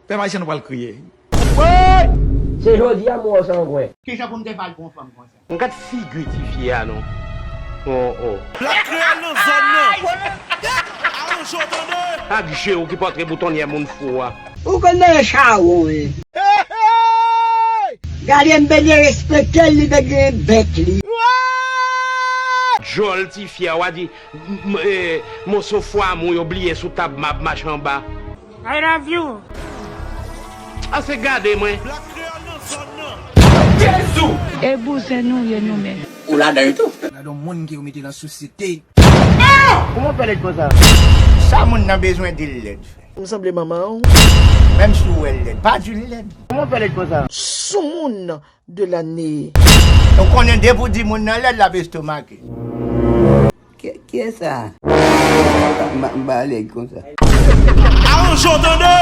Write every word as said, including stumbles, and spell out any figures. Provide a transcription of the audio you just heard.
Pèp ayisyen, nou pral kriye. Se jodi a m wè w sangwen. Kijan pou m te fè al pou yon fanm konsa? M gad figi ti fi a non. Oh oh. Black Kreyòl nan zòn nan. Aranje w tande. Ak je w ki pòtre boutonnyè moun fou a. Ou konn nan chawon wi. Gade m bezwen respekte l, li bezwen bèk li. Djòl ti fi a w a di m- m- eh, moso fwa mou yo bliye sou tab m ap mache anba. I love you. Ase gade mwen. Black Kreyòl nan zòn nan. E bouzen nou ye nou menm. Ou ladan yo tou. Gade yon moun ki yo mete nan sosyete. Kòman w fè lèd konsa? Sa moun nan bezwen di l lèd fè? M sanble manman w. Menm si w wè l lèd, pa di l lèd. Kòman w fè lèd konsa? Soumoun de lane. Ou konnen depi w di moun nan lèd, l ap estomake. Kiyès sa? M ba lèd konsa. Aranje w tande.